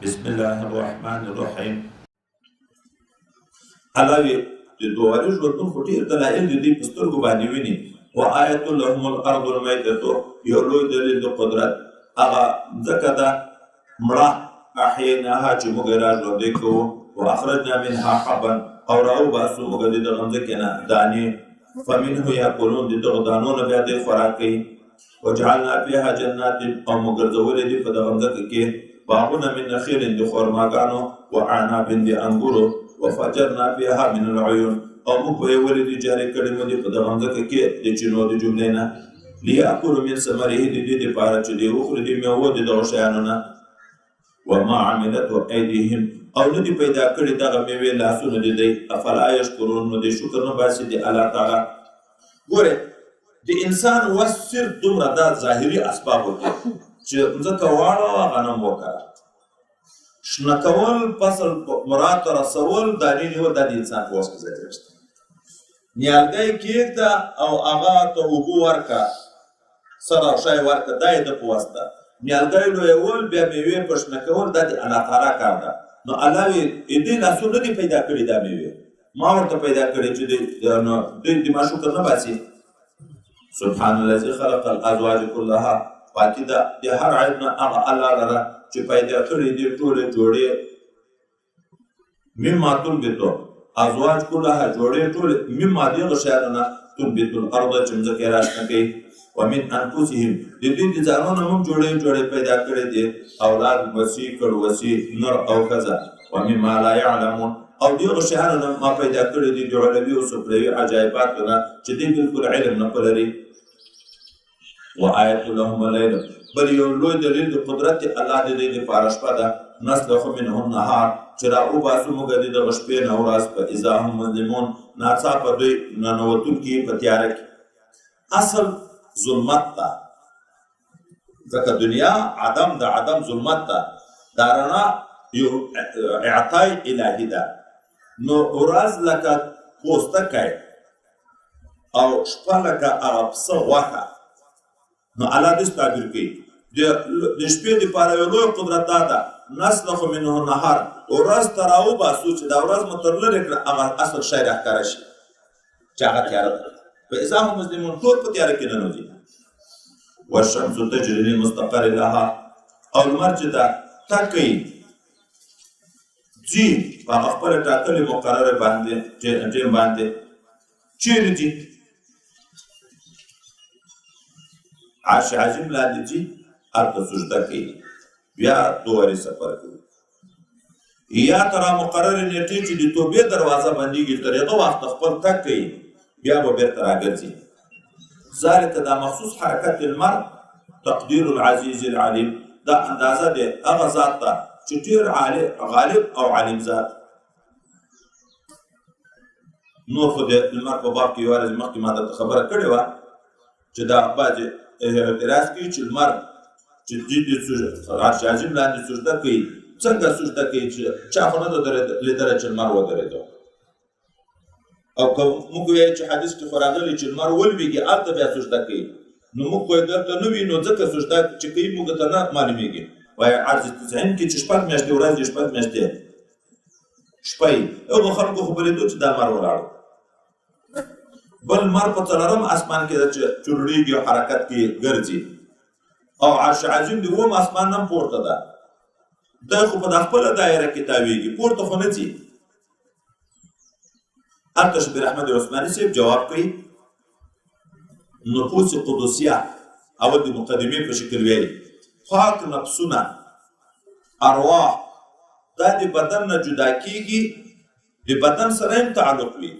بسم الله الرحمن الرحیم. الله وی د دواري ژوندون خو ډېر دلایل د دوی په سترګو باندې ویني. و آیت لهم الارض المیتة، یو لوی دلیل د قدرت هغه مځکه ده مړه، احییناها چې موږ یې را ژوندۍ کوو، و اخرجنا منها حبا، او راوباسو موږ د دغه مځکې نه دانې، فمنه یاکلون، د دغو دانو نه بیا دوی خوراک کوي. وجعلنا فیها جنات، او موږ ګرځولي دي په دغه مځکه کې باغونه من نخیل د خرماګانو، و اعناب د انګورو، وفجرنا فیها من العیون، او موږ به یې ولې دي جاري کړي مو دي په دغه مځکه کې د چینو د جملې نه، لیاکلو من ثمره، د دې دپاره چې دوی وخوري د میوو د دغو شیانو نه. وما عملته ایدیهم، او نه دي پیدا کړي دغه میوې لاسونه د دوی، افلا یشکرون، نو دوی شکر نه باسي د الله تعالی. ګورئ د انسان وس صرف دومره دا ظاهري اسبابو کې چې مځکه واړوه غنم وکره، شنه کول، فصل مراد ته رسول، دانې نیول، دا د انسان په وس کې ځای نشته. نیالګی کېږده او هغه ته اوبه ورکړه، سر او شی ورکړه، دا یې د په وس ده. نیالګی لویول، بیا میوې په شنه کول، دا د الله تعالی کار ده. نو الله وایي دې لاسو نه دي پیدا کړي دا میوې، ما ورته پیدا کړي چې دوی د ما شکر نه باسي. سبحان الذي خلق الازواج كلها، پاکي ده د هر عیب نه هغه الله لره چې پیدا کړي دي ټولې جوړې، مما تنبتو ازواج كلها، جوړې ټولې، مما دې هغه شیانو نه تنبت الارض چې مځکه یې راشنه کوي، ومن انفسهم، د دوی د ځانونو هم جوړې جوړې پیدا کړي دي، اولاد وسي کړوسي، نر او ښځه، ومما لا یعلمون، او دې هغو شیانو نه ما پیدا کړي دي د علوي او سفلوي عجایباتو نه چې دوی بالکل علم نه لري. و آیت لهم اللیل، بل یو لوی دلیل د قدرت الله د دې لپاره شپه ده، نسلخ منه النهار، چې را وباسو موږ د دغه شپې نه ورځ، په اذا هم مظلمون، ناڅاپه دوی ننوتونکي په تیاره کې. اصل ظلمت ده، ځکه دنیا عدم د عدم ظلمت ده، دا رڼا یو اعطای الهي ده. نو ورځ لکه پوستکی او شپه لکه هغه پسه غوښه. نو الله داسې تعبیر کوي د شپې دپاره یو لوی قدرت دا ده، نسلخ منه النهار، ورځ ته راوباسو چې دا ورځ مو تر لرې کړه، هغه اصل شی راښکاره شي چې هغه تیاره ده. فاذا هم مظلمون، ټول په تیاره کې ننوځي. والشمس تجري لمستقر لها، او لمر چې ده تګ کوي ځي په هغه خپله ټاکلې مقرره باندې ټیم باندې، چیرې ځي؟ عرش عظیم لاندې ځي، هلته سجده کوي، بیا دوه سفر کوي، یا تر مقررې نېټې چې د توبې دروازه بندېږي تر هغه وخته خپل تګ کوي، بیا به بېرته راګرځي. ذلک دا مخصوص حرکت لمر تقدیر العزیز العلیم، دا اندازه دی هغه ذات ته چې ډېر غالب او عالم ذات. نور خو د لمر په باب کې یوه ورځ مخکې ما درته خبره کړې وه چې دا بعضې اعتراض کوي چې لمر چې دوی د عرش عظیم لاندې سجده کوي، څنګه سجده کوي چې چا خو نه ده لیدلی چې لمر ودرېده. او که موږ وایو چې حدیث کې خو راغلي چې لمر ولوېږي هلته بیا سجده کوي، نو موږ خو یې درته نه وینو، ځکه سجده چې کوي موږ ته نه معلومېږي. وایي عرض تسعین کې چې شپږ میاشتې ورځ شپږ میاشتې شپه یې، هغو خلکو خو به لیدو چې دا لمر ولاړو. بل لمر په څلورم اسمان کې ده چې چورلېږي او حرکت کې ګرځي، او عرش عظیم د اووم اسمان نه پورته ده، دی خو په دا خپله دایره کې تاویږي، پورته خو نه ځي. هلته شبیر احمد عثماني صاحب جواب کوي، نفوس قدسیه اول د مقدمې په شکل ویلي، پاک نفسونه ارواح دا د بدن نه جدا کیږي، د بدن سره هم تعلق وي،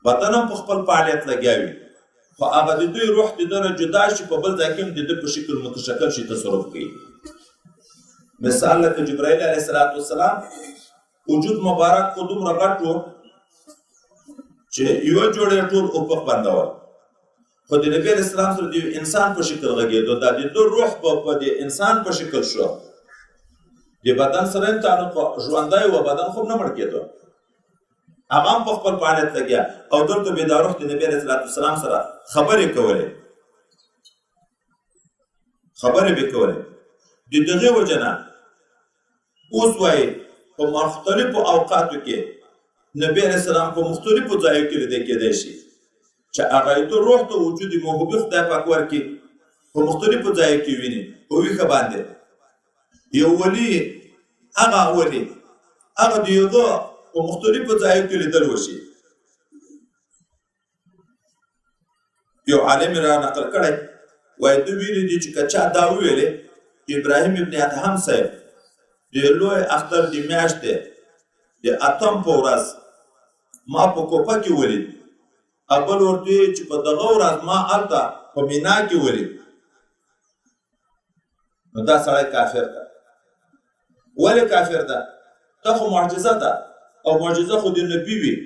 بدن هم په خپل فعالیت لګیا وي، خو هغه د دوی روح د ده نه جدا شي، په بل ځای کې هم د ده په شکل متشکل شي، تصرف کوي. مثال لکه جبرائیل علیه السلام وجود مبارک خو دومره غټ و چې یوه جوړه ټول افق بندول، خو د نبي علیه السلام سره د یو انسان په شکل غږېدو، دا د ده روح په د انسان په شکل شو، د بدن سره هم تعلق ژوندی و، بدن خو نه مړ کېدو، هغه هم په خپل فعالیت لګیا، او دلته به دا روح د نبي علیه السلام سره خبرې کولې، خبرې به کولې. د دغې وجه نه اوس وایي په مختلفو اوقاتو کې نبی علیه السلام په مختلفو ځایو کې لیدل کېدای شي چې هغه ته روح ته وجود موهوبي خدای پاک ورکړي، په مختلفو ځایو کې ویني. په ویښه باندې یو ولي هغه ولي هغه د یو په مختلفو ځایو کې لیدل وشي. یو عالم را نقل کړی وایي ده ویلي دي چې که چا دا وویلې ابراهیم ابن ادهم صاحب د لوی اختر د میاشتې د اتم په ورځ ما په کوپه کې ولید، او بل ورته ویې چې په دغه ورځ ما هلته په مینا کې ولید، نو دا سړی کافر ده. ولې کافر ده؟ دا خو معجزه ده، او معجزه خو د نبي وي.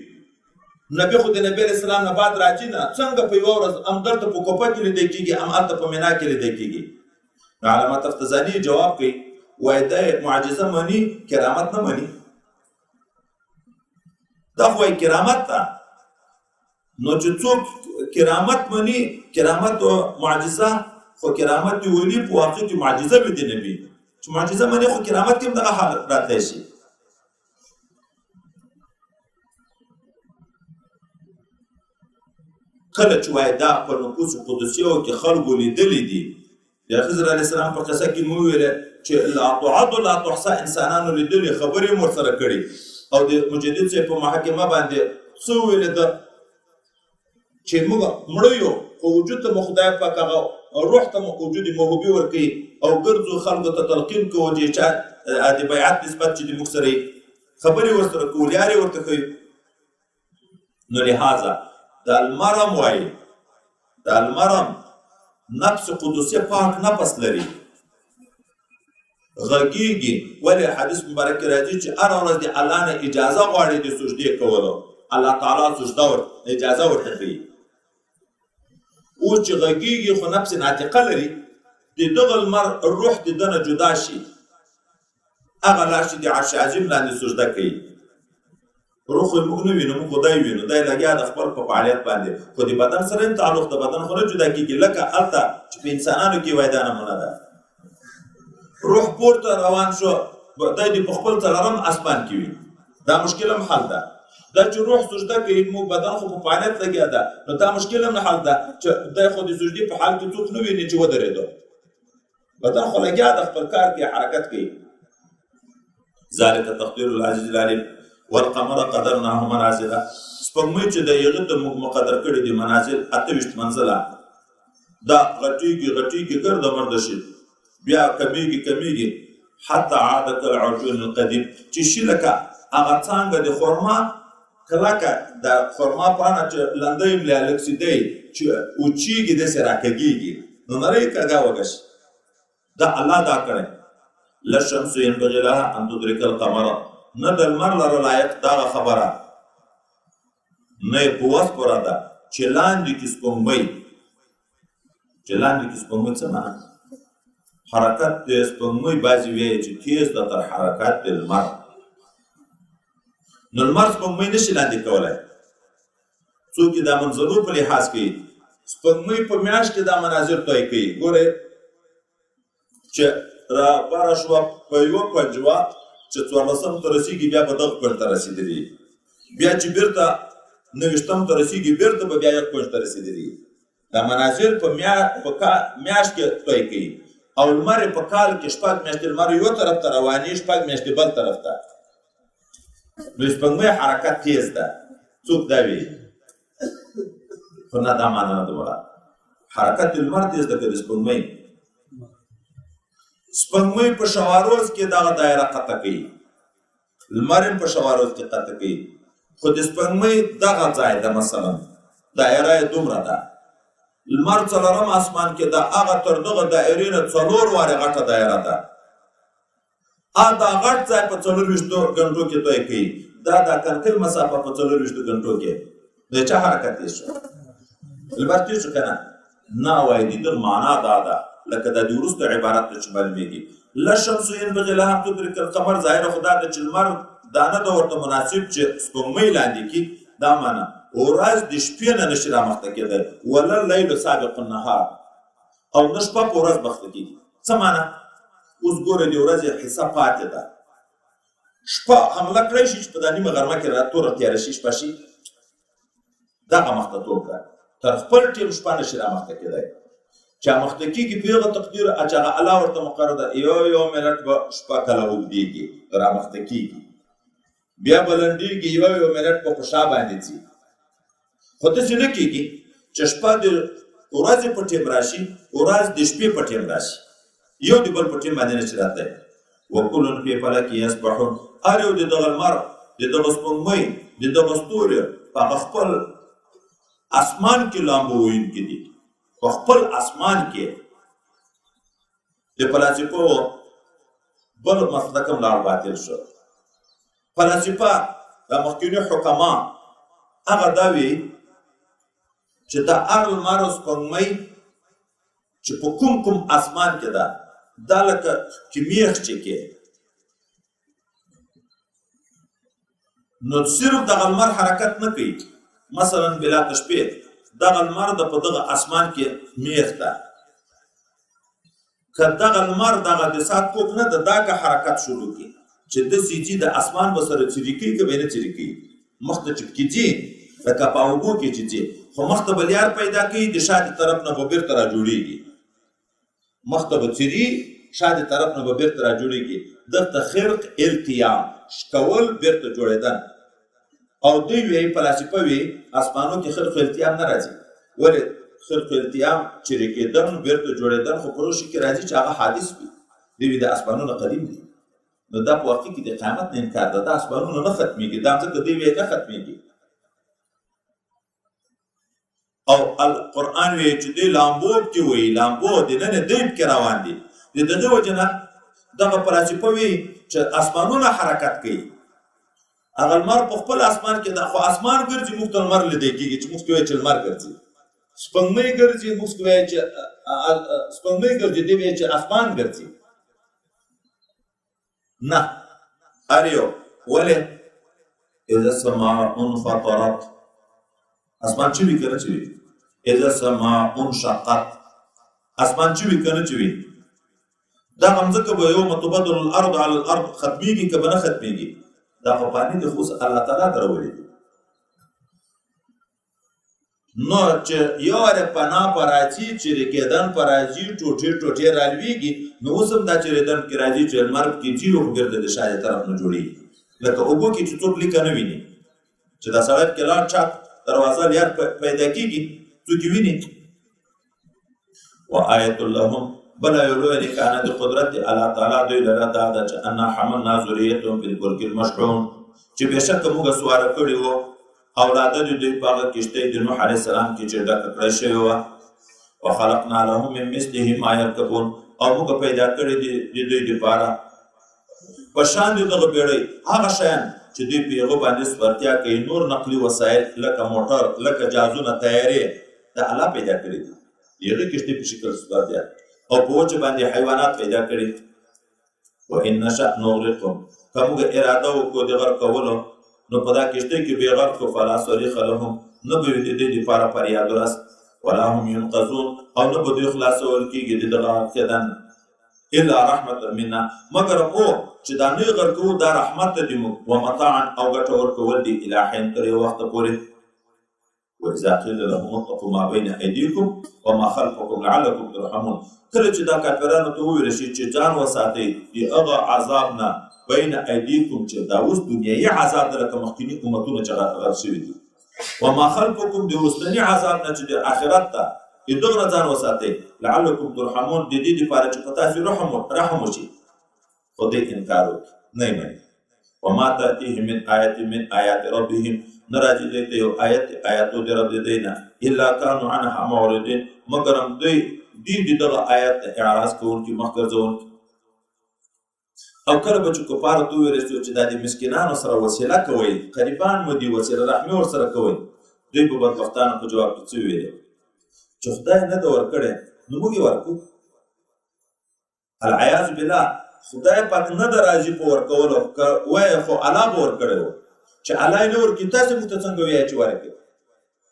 نبي خو د نبي علیه السلام نه بعد راځي نه، څنګه په یوه ورځ هم دلته په کوپه کې لیدل کېږي هم هلته په مینا کې لیدل کېږي؟ نو علامه تفتزاني جواب کوي وایي دی معجزه مني کرامت نه مني. دا خو وایي کرامت ده، نو چې څوک کرامت مني، کرامت او معجزه خو کرامت دی ولي په واقع کې معجزه وي د نبي، چې معجزه مني خو کرامت کې هم دغه حالت راتلی شي. کله چې وایي دا په نفوس قدسیو کې خلکو لیدلي دي، د خضر علیه السلام په قصه کې مو وویله چې لا تعد لا تحصا انسانانو لیدلي، خبرې هم ورسره کړي، او د مجدد صاحب په محاکمه باندې څه وویلې ده چې موږ مړه یو خو وجود ته مو خدای پاک هغه روح ته مو وجود موهوبي ورکوي او ګرځو خلکو ته تلقین کوو چې چا د بیعت نسبت چې د موږ سره خبرې ورسره کوو، لارې ورته ښیو. نو لهذا د المرم وایي د المرم نفس قدسیه پاک نفس لري، غږیږي. ولې حدیث مبارک کې راځي چې هره ورځ د الله نه اجازه غواړي د سجدې کولو، الله تعالی سجده اجازه ورته کوي. اوس چې غږیږي خو نفس ناطقه لري، د دغه لمر روح د ده نه جدا شي، هغه لاړ شي د عرش عظیم لاندې سجده کوي. روح خو موږ نه وینو، موږ خدای وینو، دی لګیا د خپل په فعالیت باندې، خو د بدن سره هم تعلق د بدن خو نه جدا کېږي، لکه هلته چې په انسانانو کې وایي دا نمونه ده. روح پورته روان شو، دی د په خپل څلورم اسمان کې وي، دا مشکل هم حل ده. دا چې روح سجده کوي موږ بدن خو په فعالیت لګیا ده، نو دا مشکل هم نه حل ده چې دی خو د سجدې په حال کې څوک نه ویني چې ودرېدو، بدن خو لګیا ده خپل کار کې حرکت کوي. ذلک تقدیر العزیز العلیم. والقمر قدرناه منازل، سپوږمۍ چې د هغې ته موږ مقدر کړي دي منازل 28 منزله، دا غټېږي غټېږي ګرده مرده شي، بیا کمیږي کمیږي حتی عاد کالعرجون القدیم، چې شي لکه هغه څانګه د خرما کلکه، د خرما پاڼه چې لنده هم لا لږ سي دی چې وچېږي داسې راکږېږي، نو نری کږه وږه شي. دا الله دا کړی. لا الشمس ينبغي لها ان تدرك القمر، نه د لمر لره لایق دغه خبره نه یې په وس پوره ده چې لاندې کې سپوږمۍ، چې لاندې کې سپوږمۍ څه معنا؟ حرکت د سپوږمۍ بعضې وایي چې تیز ده تر حرکت د لمر، نو لمر سپوږمۍ نشي لاندې کولی. څوک یې دا منظرو په لحاظ کوي، سپوږمۍ په میاشت کې دا مناظر طی کوي. ګورئ چې را بره شوه په یوه پنجوه چې 14 ته رسېږي بیا به دغه کونج ته رسېدلي، بیا چې بېرته 29 ته رسېږي بېرته به بیا یو کونج ته رسېدلي. دا مناظر په میاشت کې طی کوي، او لمر یې په کال کې 6 میاشتې لمر یو طرف ته رواني، 6 میاشتې بل طرف ته. نو سپوږمۍ حرکت تیز ده، څوک دا وایي؟ خو نه، دا معنا نه ده مراد. حرکت لمر تیز ده که د سپوږمۍ؟ سپوږمۍ په شواروز کې دغه دایره قطع کوي، لمر هم په شواروز کې قطع کوي، خو د سپوږمۍ دغه ځای ده، مثلا دایره یې دومره ده، لمر څلورم اسمان کې ده، هغه تر دغه دایرې نه 4 وارې غټه دایره ده، دا غټ ځای په 24 ګنټو کې طی کوي، دا د کنکل مسافه په 24 ګنټو کې. د چا حرکت تېز شو؟ لمر تېز شو که نه؟ نه، وایي د دغه معنا دا ده، لکه دا د وروستو عبارت ته چې معلومېږي. لا الشمس ينبغي لها ان تدرك القمر، ظاهره خو دا ده چې لمر دا نه ده ورته مناسب چې سپوږمۍ لاندې کړي، دا معنا ورځ د شپې نه نشي رامخته کېدی، ولا اللیل سابق النهار، او نه شپه په ورځ مخته کېږي. څه معنا؟ اوس ګوره د ورځې حصه پاتې ده، شپه حمله کړی شي چې په دا نیمه غرمه کې را توره تیاره شي، شپه شي، دغه مخته تور کړه. تر خپل ټیم شپه نه شي رامخته کېدای. چې مخته کېږي په هغه تقدیر چې هغه الله ورته مقرر ده، یو یو منټ به شپه کله اوږدېږي، رامخته کېږي، بیا به لنډېږي، یو یو منټ به په شا باندې ځي. خو داسې نه کېږي چې شپه د ورځې په ټیم راشي، ورځ د شپې په ټیم راشي، یو د بل په ټیم باندې نه شي راتلی. وکل فی فلک یسبحون، هر یو د دغه لمر، د دغه سپوږمۍ، د دغه ستوري په هغه خپل اسمان کې لامبو ویونکي دي، په خپل اسمان کې. د فلاسفو بل مسلک هم لاړ باطل شو. فلاسفه د مخکیني حکما هغه دا وي چې د هر لمر او سپوږمۍ چې په کوم کوم اسمان کې ده، دا لکه چې میخ چې کې، نو صرف دغه لمر حرکت نه کوي. مثلا بلا تشبیه دغه لمر د په دغه اسمان کې میخ ده، که دغه لمر دغه د سات کوک نه ده، دا که حرکت شروع کړي چې داسې ځي د اسمان به سره څیري کوي که به یې نه څیري کوي، مخته چې پکې ځي لکه په اوبو کې چې ځي، خو مخته به لیار پیدا کوي، د شا د طرف نه به بېرته را جوړېږي، مخته به څیري، شا د طرف نه به بېرته را جوړېږي. دلته خرق التیام، شکول بېرته جوړېدن. او دوی وایي فلاسفه وي اسمانو کې خرق التیام نه راځي. ولې خرق التیام چیرې کېدن بېرته جوړېدن خو په روشي کې راځي چې هغه حادث وي، دوی وي د اسمانونو قدیم دي. نو دا په واقع کې د قیامت نه انکار ده، دا اسمانونه نه ختمېږي، دا ځکه دوی وایي نه ختمېږي. او القرآن وایي چې دوی لامبو پکې وایي، لامبو د نن دوی پکې روان دي. د دغې وجې نه دغه فلاسفه وایي چې اسمانونه حرکت کوي، هغه لمر په خپل اسمان کې ده، خو اسمان ګرځي، موږ ته لمر لیدی کېږي چې موږ وایي چې لمر ګرځي، سپوږمۍ ګرځي، موږ وایي چې سپوږمۍ ګرځي، دی وایي چې اسمان ګرځي. نه، هر یو ولې اذا السماء انفطرت، اسمان چې وي که نه چې وي، اذا السماء انشقت، اسمان چې وي که نه چې وي، دغه مځکه به یوم تبدل الارض علی الارض ختمېږي که به نه ختمېږي؟ دا خو پانی دی، خو اوس الله تعالی درولې دي. نو چې یو وارې پناه په راځي، چیرې کېدن په راځي، ټوټې ټوټې رالوېږي، نو اوس هم دا چیرېدن پکې راځي چې لمر پکې ځي خو بېرته د شا د طرف نه جوړېږي. لکه اوبو کې چې څوک لیکه نه ویني، چې دا سړی پکې لاړ چاک دروازه لیار پیدا کېږي، څوک یې ویني. وآیة لهم، بله یو لویه نښانه د قدرت د الله تعالی دوی لره دا ده چې انا حملنا ذریتهم فی الفلک المشحون، چې بېشکه موږ سواره کړي وو اولاده د دوی په هغه کښتۍ د نوح علیه السلام کې چې ډکه کړی شوې وه. وخلقنا لهم من مثله ما یرکبون، او موږ پیدا کړي دي د دوی دپاره په شان د دغه بېړۍ هغه شیان چې دوی په هغو باندې سوارتیا کوي، نور نقلي وسایل لکه موټر، لکه جهازونه، طیارې، دا الله پیدا کړي دي، د هغې کښتۍ په شکل سوارتیا، او په وچه باندې حیوانات پیدا کړي. وان نشأ نغرقهم، که موږ اراده وکړو د غرق کولو، نو په دا کښتۍ کې به یې غرق کړو، فلا صریخ لهم، نه به وي د دوی دپاره فریاد رس، ولا هم ینقذون، او نه به دوی خلاصول کېږي د دغه غرق کېدن، الا رحمة منا، مګر او چې دا نه غرق کوو دا رحمت دی موږ، ومتاعا، او ګټه ورکول دي، الی حین، تر یو وخته پورې. وإذا قيل لهم اتقوا ما بين أيديكم وما خلفكم لعلكم ترحمون، کله چې دا کافرانو ته وویل شي چې ځان وساتئ د هغه عذاب نه بین ایدیکم، چې دا اوس دنیایي عذاب ده لکه مخکیني امتونه چې غرق شوي دي، وما خلفکم، د وروستني عذاب نه چې د آخرت ته، د دغه نه ځان وساتئ، لعلکم ترحمون، د دې دپاره چې په تاسې رحم وشي. خو دوی انکار وکړي، نه یې مني. وما تأتیهم من آیت من آیات ربهم، نه راځي دوی ته یو آیت آیاتو د رب د دوی نه، الا کانوا عنها معرضین، مګر هم دوی د دغه آیت نه اعراض کوونکي، مخ ګرځوونکي. او کله به چې کفارو ته وویل شو چې دا د مسکینانو سره وسیله کوئ، قریبان مو دي، وسیله رحمي ورسره کوئ، دوی به بدبختانو په جواب کې څه ویلې؟ چې خدای نه ده ورکړی نو موږ یې ورکړو. العیاذ بالله، خدای پاک نه ده راضي په ورکولو، که وایې خو الله به ورکړی و، چې الله یې نه ورکړي تاسې موږ ته څنګه ویایئ چې ورکړي؟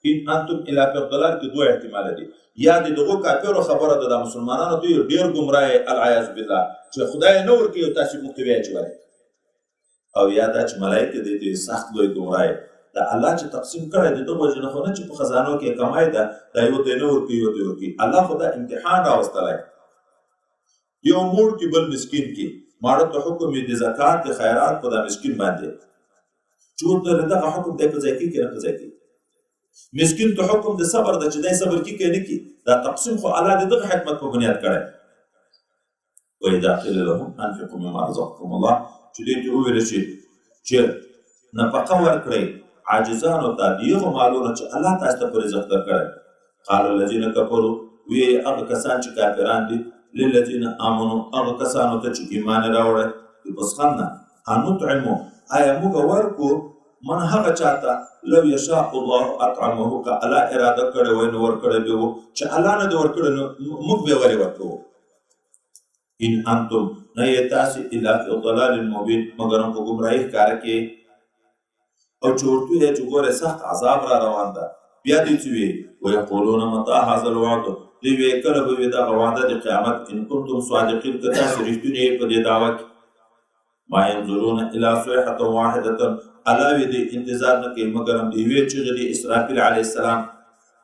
ان انتم الا فی الضلال کې دوه احتماله دي، یا د دغو کافرو خبره ده، دا مسلمانانو دوی ډېر ګمراه یې العیاذ بالله، چې خدای نه ورکوي او تاسې موږ ته ویایئ چې ورکړي، او یا دا چې ملایکې دی ته سخت لوی ګمراه یې. دا الله چې تقسیم کړی د دغه وجې نه خو نه چې په خزانو کې کمی ده، دا یو ته نه ورکوي یو ته ورکوي. الله خو دا امتحان راوستلی، یو موړ کې بل مسکین کې، ماړه ته حکم یې د زکات د خیرات په دا مسکین باندې چې ورته دغه حکم دی په ځای کې که نه په ځای کې. مسکین ته حکم د صبر ده چې دی صبر کی که نه کی. دا تقسیم خو الله د دغه حکمت په بنیاد کړی. وإذا قيل لهم أنفقوا مما رزقكم الله، چې دوی ته وویل شي چې نفقه ورکړئ عاجزانو ته د هغو مالونو چې الله تاسو ته په رزق درکړی. قال الذين كفروا، ویې هغه کسان چې کافران دي، للذین آمنو، هغه کسانو ته چې ایمان یې راوړی د پسخند نه، انطعمو، آیا موږ ورکو من هغه چاته لو یشاء الله اطعمه، که الله اراده کړې وای نو ورکړی به و، چې الله نه دی ورکړی نو موږ به یې ولې ورکوو؟ ان انتم، نه یې تاسې الا فی ضلال مبین، مګر په ګمراهۍ ښکاره کې. او چې ورته ووایي چې ګوره سخت عذاب را روان ده، بیا دوی څه وایي؟ ویقولون متی هذا الوعد، دوی وایي کله به وي دغه وعده د قیامت، ان کنتم صادقین، که تاسې رښتوني یئ په دې دعوه کې. ما ينظرون الا صیحة واحدة، الله وی دوی انتظار نه کوي مګر هم د یوې چیغې د اسرافیل علیه السلام،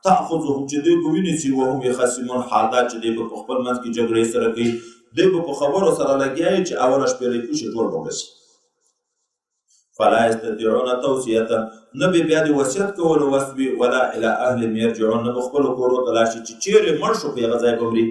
تأخذهم، چې دوی به ونیسي، وهم یخصمون، حال دا چې دوی به په خپل منځ کې جګړې سره کوي، دوی به په خبرو سره لګیا وي چې اوله شپېلۍ پوشي ټول به مړه شي. فلا یستطیعون توصیة، نه به بیا د وصیت کولو وس وي، ولا الی اهلهم یرجعون، نه به خپلو کورو ته لاړ شي چې چیرې مړ شو په هغه ځای به مري.